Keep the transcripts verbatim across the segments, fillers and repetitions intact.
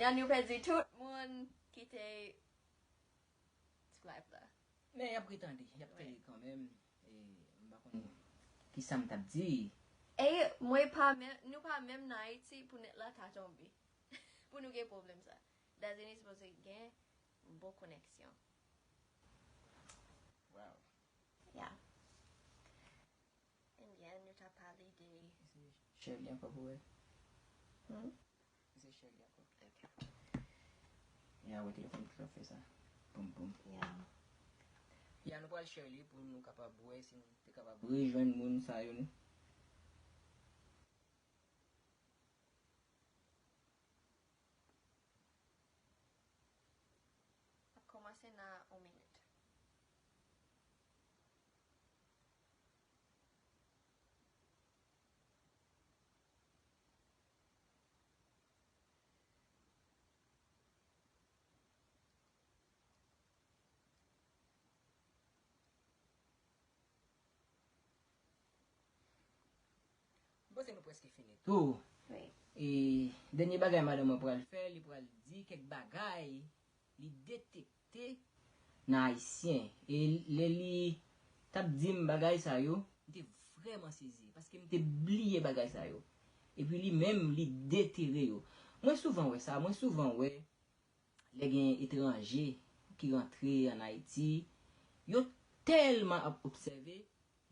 Yan, nou pèdi tout moun ki te sou live la. Men y ap retande, y ap tande kanmenm. E, m pa konn ki sa m t ap di. E mwen pa menm, nou pa menm nan Ayiti pou nèt la ta tonbe. Pou nou gen pwoblèm sa. Etazini sipoze gen bon koneksyon. Wow. Yeah. Ebyen, nou ta pale de... Se Shirley ankò pou wè. Hmm? Se Shirley ankò. Ok. Ya, wè telefòn ki t ap fè sa. Poum, poum. Ya. Ya, nou pral Shirley pou nou kapab wè si nou te kapab rejwenn moun sa yo, nou. Ap kòmanse nan yon minit. M panse nou prèske fini tou. Wi. E dènye bagay madanm mwen pral fè, li pral di kèk bagay li detekte nan Ayisyen. E lè li t ap di m bagay sa yo, m te vrèman sezi, paske m te bliye bagay sa yo. Epi li menm, li detere yo. Mwen souvan wè sa, mwen souvan wè lè gen etranje ki rantre ann Ayiti, yo tèlman ap obsève,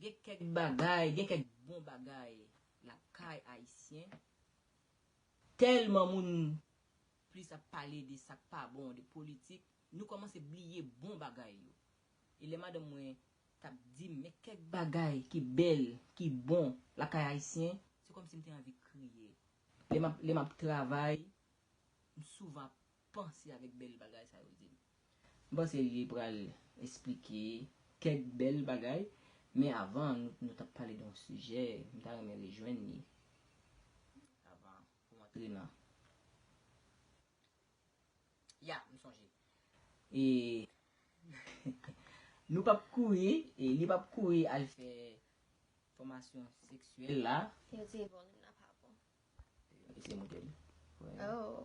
gen kèk bagay, gen kèk bon bagay lakay Ayisyen. Tèlman moun plis ap pale de sa k pa bon, de politik, nou kòmanse bliye bon bagay yo. E lè madanm mwen t ap di m, men kèk bagay ki bèl, ki bon lakay Ayisyen, se kòmsi m te anvi kriye. Lè m ap, lè m ap travay, m souvan ap panse avèk bèl bagay sa yo di m. M panse li pral esplike kèk bèl bagay, men avan, nou, nou t ap pale de yon sijè, m ta renmen rejwenn li. Avan, pou m antre nan... Ya, m sonje. E nou p ap kouri, e li p ap kouri al fè fòmasyon seksyèl la. Yo di volim nan pa bon. Eseye moute l. Wè. Oh.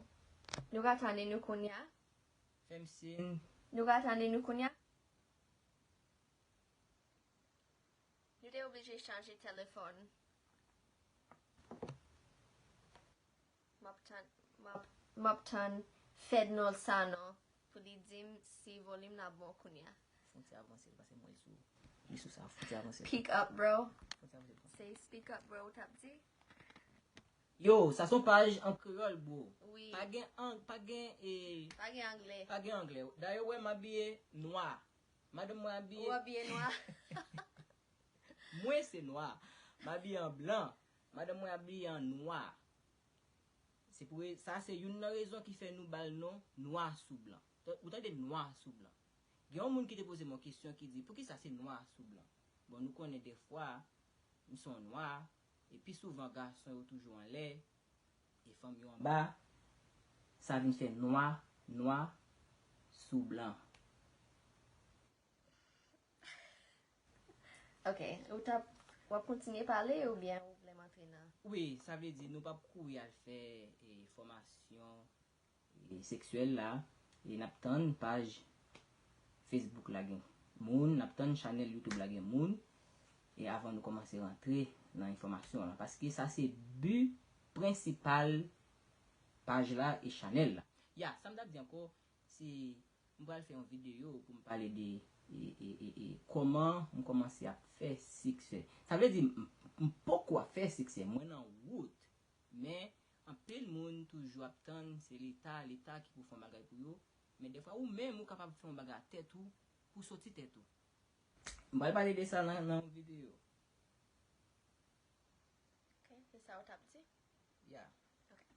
Nou ka tande nou kounye a? Fè m siy. Nou ka tande nou kounye a? Nou te oblije chanje telefòn. M ap tann, m ap, m ap tann Fednol Sanon pou li di m si volim nan bon kounye a. Fon ti avanse l, paske m wè l sou, li sou sa, fon ti avanse l. Speak up, bro. Fon ti avanse l. Se speak up, bro, ou t ap di? Yo, sa se yon paj an kreyòl, bro. Wi. Pa gen ang-, pa gen, eh, pa gen anglè. Pa gen anglè. Dayè, w wè m abiye nwa. Madanm mwen abiye. Ou abiye nwa. Mwen se nwa. M abiye an blan. Madanm mwen abiye an nwa. Se pou re-, sa se youn nan rezon ki fè nou ba l non nwa sou blan. Ou tande, nwa sou blan. Gen yon moun ki te poze m yon kesyon ki di, poukisa se nwa sou blan? Bon, nou konnen defwa, m se yon nwa, e pi souvan gason yo toujou anlè, e fanm yo anba, sa vin fè nwa, nwa sou blan. Ok, ou t ap, w ap kontinye pale oubyen ou vle m antre nan... Wi, sa vle di nou p ap kouri al fè, e, fòmasyon, e, seksyèl la, e n ap tann paj Facebook la gen moun, n ap tann chanèl YouTube la gen moun, e avan nou kòmanse rantre nan enfòmasyon an, paske sa se bi prensipal paj la e chanèl la. Ya, sa m t ap di ankò, se m pral fè yon videyo pou m pale de, e, e, e, e, kòman m kòmanse ap fè siksè. Sa vle di, m, m poko ap fè siksè, mwen nan wout. Men, anpil moun toujou ap tann se Leta, Leta ki pou fè yon bagay pou yo. Men defwa, ou menm, ou kapab fè yon bagay a tèt ou, pou soti tèt ou. M pral pale de sa nan, nan yon videyo. Ok, se sa ou t ap di? Ya. Ok.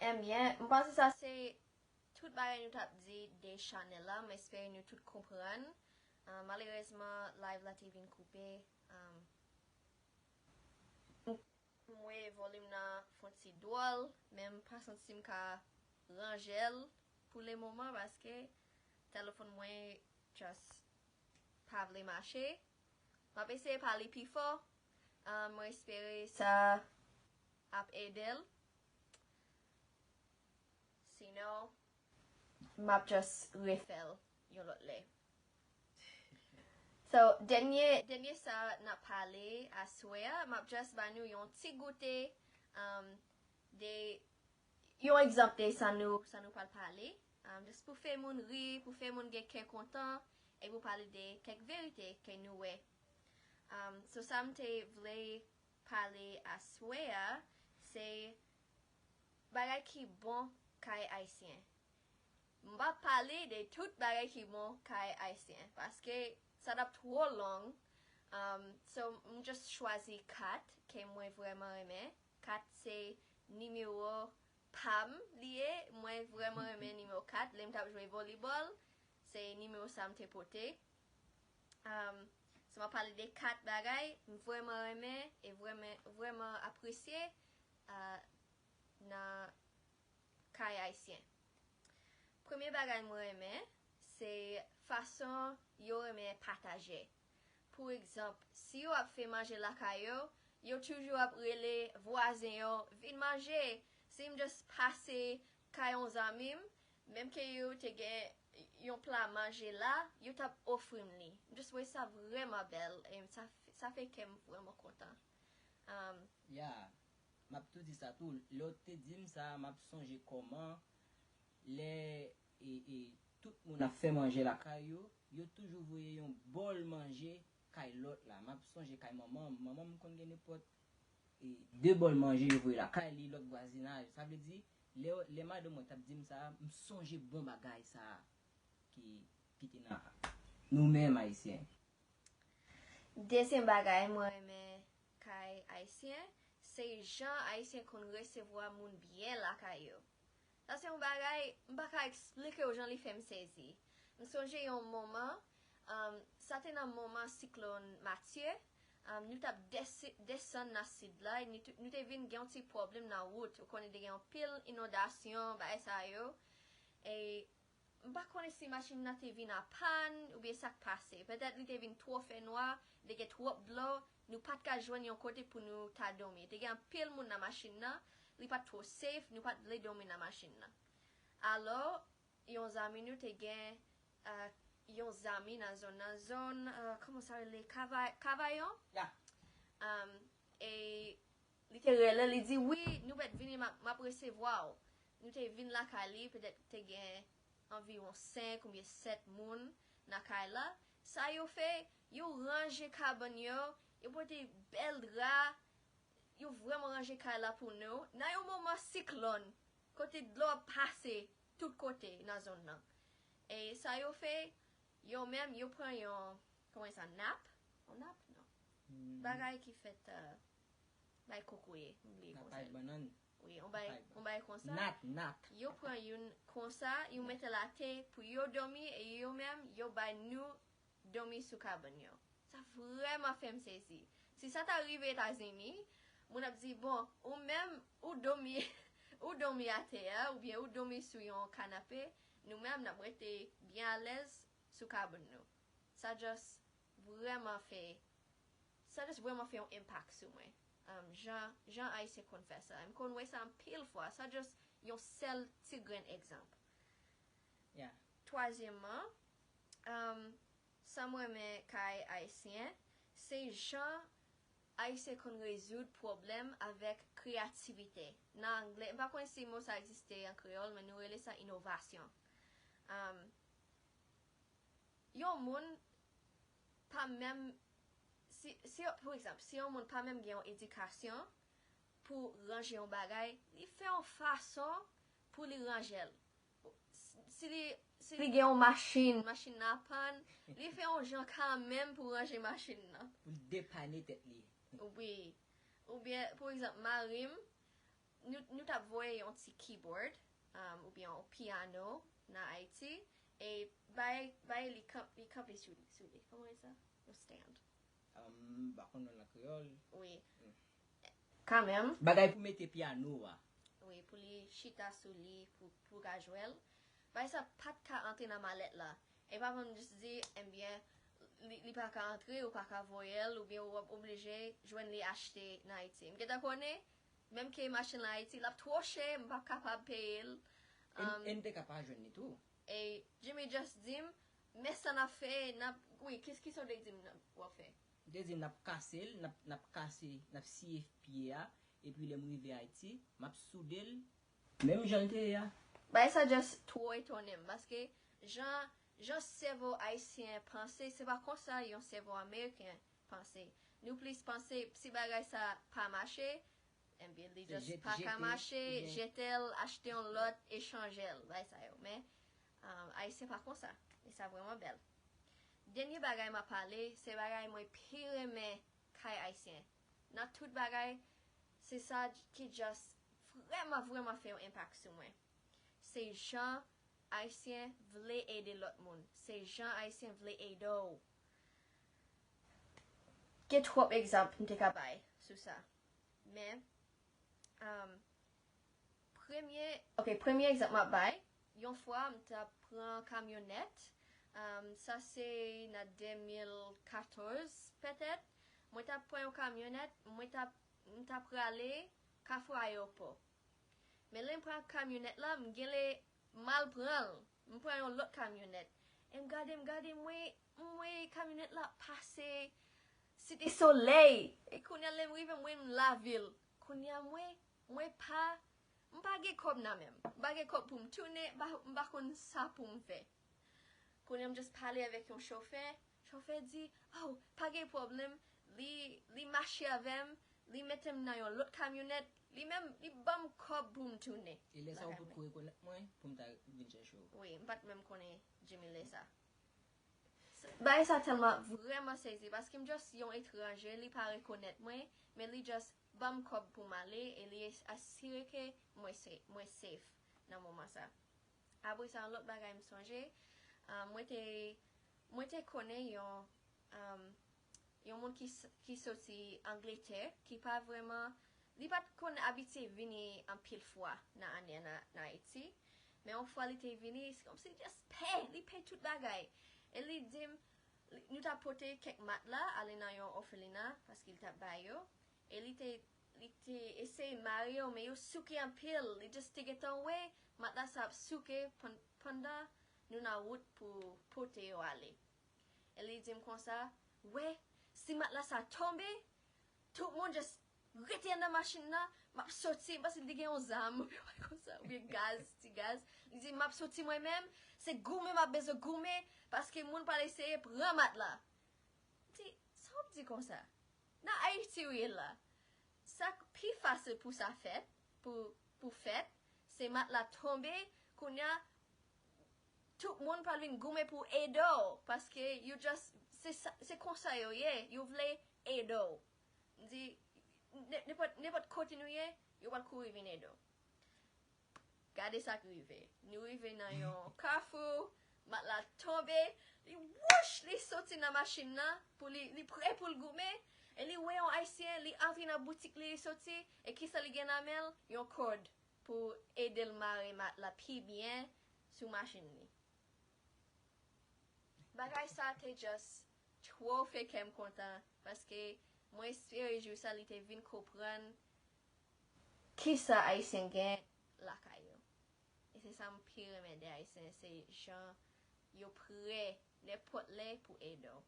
Ebyen, m panse sa se tout bagay nou t ap di de chanèl la. M espere nou tout konprann. Ah, malerezman, live la te vin koupe. Ah, m wè volim nan fon ti dwòl, men m pa santi m ka ranje l pou le moman paske telefòn mwen just pa vle mache. M ap eseye pale pi fò. Ah, mwen espere sa ap ede l. You know, m ap just refè l yon lòt lè. So, dènye, dènye sa n ap pale aswè a, m ap just ba nou yon ti goute, um, de, yon egzanp de sa nou, sa nou pral pale. Um, just pou fè moun ri, pou fè moun gen kè kontan, e pou pale de kèk verite ke nou wè. Um, so, sa m te vle pale aswè a, se bagay ki bon kay ayisyen. M p ap pale de tout bagay ki bon kay ayisyen, paske sa t ap twò long. Um, so, m just chwazi kat ke mwen vrèman renmen. Kat se nimewo pa m li ye. Mwen vrèman renmen nimewo kat. Lè m t ap jwe volleyball, se nimewo sa m te pote. Um, so, m ap pale de kat bagay m vrèman renmen e vrèman, vrèman apresye, uh, nan kay ayisyen. Premye bagay mwen renmen, se fason yo renmen pataje. Pou egzanp, si yo ap fè manje lakay yo, yo toujou ap rele vwazen yo, "Vin manje." Si m just pase kay yon zanmi m, menm ke yo te gen yon pla manje la, yo t ap ofri m li. M just wè sa vrèman bèl, e sa, sa fè kè m vrèman kontan. Um, Ya, m ap tou di sa tou. Lè w te di m sa, m ap sonje kòman lè e, e, tout moun ap fè manje lakay yo, yo toujou voye yon bòl manje kay lòt la. M ap sonje kay manman m. Manman m konn gen nenpòt e, de bòl manje yo voye lakay li, lòt vwazinaj. Sa vle di, lè, lè madanm mwen t ap di m sa, m sonje bon bagay sa ki, ki te nan nou menm Ayisyen. Dezyèm bagay mwen renmen kay ayisyen, se jan ayisyen konn resevwa moun byen lakay yo. Sa se yon bagay, m pa ka eksplike w jan li fè m sezi. M sonje yon moman, um, sa te nan moman siklòn Matye, um, nou t ap desi-, desann nan sid la, e nou t-, nou te vin gen yon ti pwoblèm nan wout. Ou konnen te gen anpil inondasyon, bagay sa yo. E m pa konnen si machin nan te vin an pàn oubyen sa k pase. Petèt li te vin twò fè nwa, te gen twòp dlo, nou pa t ka jwenn yon kote pou nou ta dòmi. Te gen anpil moun nan machin nan, li pa t twò safe, nou pa t vle dòmi nan machin nan. Alò, yon zanmi nou te gen, uh, yon zanmi nan zòn nan, zòn, uh, kòman sa rele, Kava-, Kavayon? Ya. Um, e li te rele, li di, "Wi, nou mèt vini, m ap, m ap resevwa w." Nou te vin lakay li, petèt te gen anviwon senk oubyen sèt moun nan kay la. Sa yo fè, yo ranje kabann yo, yo pote bèl dra, yo vrèman ranje kay la pou nou. Nan yon moman siklòn, kote dlo ap pase tout kote nan zòn nan. E sa yo fè, yo menm, yo pran yon, kòman sa, nap? Yon nap? Non. Bagay ki fèt, uh, bay kokoye, m bliye kòman sa rele. Wi, yon bay, yon bay konsa. Nat, nat. Yo pran youn konsa, yo mete l atè pou yo dòmi, e yo menm, yo bay nou dòmi sou kabann yo. Sa vrèman fè m sezi. Si sa ta rive Etazini, moun ap di, "Bon, ou menm, ou dòmi, ou dòmi atè a, oubyen ou dòmi sou yon kanape, nou menm, n ap rete byen alèz sou kabann nou." Sa just vrèman fè, sa just vrèman fè yon enpak sou mwen. Um, jan, jan Ayisyen konn fè sa. M konn wè sa anpil fwa. Sa just yon sèl ti grenn egzanp. Ya. Twazyèmman, um, sa m renmen kay Ayisyen, se jan Ayisyen konn rezoud pwoblèm avèk kreyativite. Nan anglè, m pa konnen si mo sa egziste an kreyòl, men nou rele sa inovasyon. Um, yon moun pa menm, si, si, pou egzanp, si yon moun pa menm gen yon edikasyon pou ranje yon bagay, li fè yon fason pou li ranje l. Si li, si li gen yon machin, machin nan ap pàn, li fè yon jan kanmenm pou ranje machin nan. Pou l depane tèt li. Wi. Oubyen, pou egzanp, mari m, nou, nou t ap voye yon ti keyboard, um, oubyen yon pyano nan Ayiti, e bay, bay li kanp-, li kanpe sou li, sou li. Kòman rele sa? Yon stand. Um, m pa konn non l an kreyòl. Wi. Kanmenm. Bagay pou mete pyano a. Wi, pou li chita sou li, pou, pou ka jwe l. Bagay sa pa t ka antre nan malèt la. E papa m just di, ebyen, li, li pa ka antre, ou pa ka voye l, oubyen w ap oblije jwenn li achte nan Ayiti. M gentan konnen, menm ke machin la Ayiti, l ap twò chè, m p ap kapab peye l. E n- e n te ka pa jwenn li tou. E Jimmy just di m, men sa n ap fè, n ap, wi, kis- kisa w te di m n ap- w ap fè? M te di n ap kase l, n ap, n ap kase, n ap siye pye a, epi lè m rive Ayiti, m ap soude l, menm jan l te ye a. Bagay sa just two etonnen m, paske jan, jan sèvo ayisyen panse, se pa konsa yon sèvo ameriken panse. Nou plis panse, si bagay sa pa mache, enben li just pa ka mache, jete l, achte yon lòt, e chanje l, bagay sa yo. Men, um, ayisyen pa konsa. E sa vrèman bèl. Dènye bagay m ap pale, se bagay mwen pi renmen kay ayisyen. Nan tout bagay, se sa ki just vrèman, vrèman fè yon enpak sou mwen. Se jan ayisyen vle ede lòt moun. Se jan ayisyen vle ede w. Gen twòp egzanp m te ka bay sou sa. Men, um, premye, ok, premye egzanp m ap bay, yon fwa m t ap pran kamyonèt, um, sa se nan de mil katòz petèt, mwen t ap pran yon kamyonèt, mwen t ap, m t ap prale Kafou Ayewopò. Men lè m pran kamyonèt la, m genlè mal pran l. M pran yon lòt kamyonèt. E m gade, m gade, m wè, m wè kamyonèt la pase Site Solèy. E kounye a lè m rive, m wè m lavil. Kounye a m wè, mwen pa, m pa gen kòb nan men m. M pa gen kòb pou m tounen, m pa, m pa konn sa pou m fè. Kounye a m just pale avèk yon chofè. Chofè di, oh, pa gen pwoblèm. Li, li mache avè m, li mete m nan yon lòt kamyonèt. Li menm, li ban m kòb pou m tounen. E lè sa ou potko rekonèt mwen pou m ta vin chèche w? Wi, m pa t menm konnen Jimmy lè sa. Bagay sa tèlman vrèman sezi, paske m just yon etranje, li pa rekonèt mwen, men li just ban m kòb pou m ale, e li asire ke mwen se, mwen safe nan moman sa. Apre sa, yon lòt bagay m sonje, ah, mwen te, mwen te konnen yon, um, yon moun ki, s- ki soti Angletè, ki pa vrèman, li pa t konn abitye vini anpil fwa nan ane a nan, nan Ayiti. Men yon fwa li te vini, se kòmsi li just pè, li pè tout bagay. E li di m, li- nou t ap pote kèk matla ale nan yon òfelina, paske li t ap bay yo. E li te, li te eseye mare yo, men yo souke anpil. Li just te gentan wè matla sa ap souke pan- pandan nou nan wout pou pote yo ale. E li di m konsa, wè, si matla sa tonbe, tout moun just rete anndan machin nan, m ap soti, m panse li te gen yon zam, yon bagay konsa, oubyen gaz, ti gaz. Li di, m ap soti mwen menm, se goumen m ap bezwen goumen, paske moun pral eseye pran matla. M di, sa w ap di konsa? Nan Ayiti w ye la. Sa k pi fasil pou sa fèt, pou, pou fèt, se matla tonbe, kounye a, tout moun pral vin goumen pou ede w, paske yo just, se sa- se konsa yo ye, yo vle ede w. M di, ne- nenpòt, nenpòt kote nou ye, yo pral kouri vin ede w. Gade sa k rive. Nou rive nan yon kafou, matla tonbe, li wouch, li soti nan machin nan, pou li, li prè pou l goumen, e li wè yon Ayisyen, li antre nan boutik li, li soti, e kisa li gen nan men l? Yon kòd pou ede l mare matla pi byen sou machin li. Bagay sa te just two fè kè m kontan, paske mwen espere jou sa li te vin konprann kisa Ayisyen gen lakay yo. E se sa m pi renmen de Ayisyen, se jan yo prè nenpòt lè pou ede w.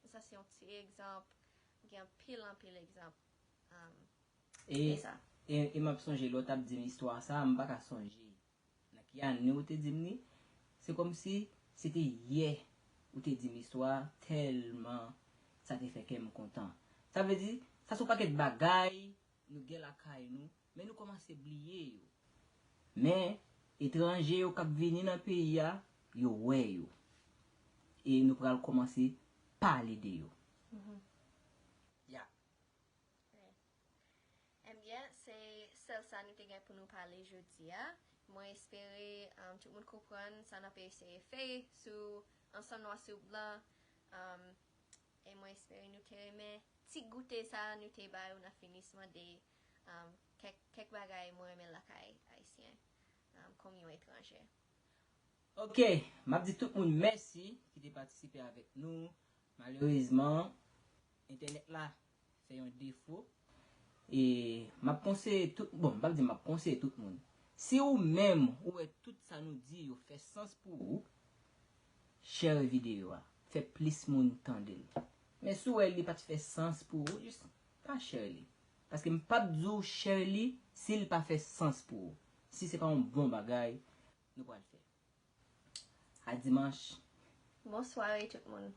Sa se yon ti egzanp, gen anpil, anpil egzanp. Um, e, e sa. E, e m ap sonje lè w t ap di m istwa sa, m pa ka sonje nan ki ane ou te di m li. Se kòmsi se te yè ou te di m istwa a, tèlman sa te fè kè m kontan. Sa vle di, sa se yon pakèt bagay nou gen lakay nou, men nou kòmanse bliye yo. Men, etranje yo k ap vini nan peyi a, yo wè yo. E nou pral kòmanse pale de yo. Mhm. Ya. Ebyen, se sèl sa nou te gen pou nou pale jodi a. Mwen espere, um, tout moun konprann sa n ap eseye fè sou ansanm nwa sou blan. Um, e mwen espere nou te renmen ti goute sa nou te ba yo nan finisman de, um, kèk, kèk bagay mwen renmen lakay Ayisyen, um, kòm yon etranje. Ok, m ap di tout moun mèsi ki te patisipe avèk nou. Malerezman, entènèt la fè yon defo. E m ap konseye tout, bon, m p ap di m ap konseye tout moun. Si ou menm ou wè tout sa nou di yo fè sans pou ou, share videyo a. Fè plis moun tande l. Men si w wè li pa t fè sans pou ou, jis pa share li. Paske m p ap di w share li si l pa fè sans pou ou. Si se pa yon bon bagay nou pral fè. A dimanch. Bonsware tout moun.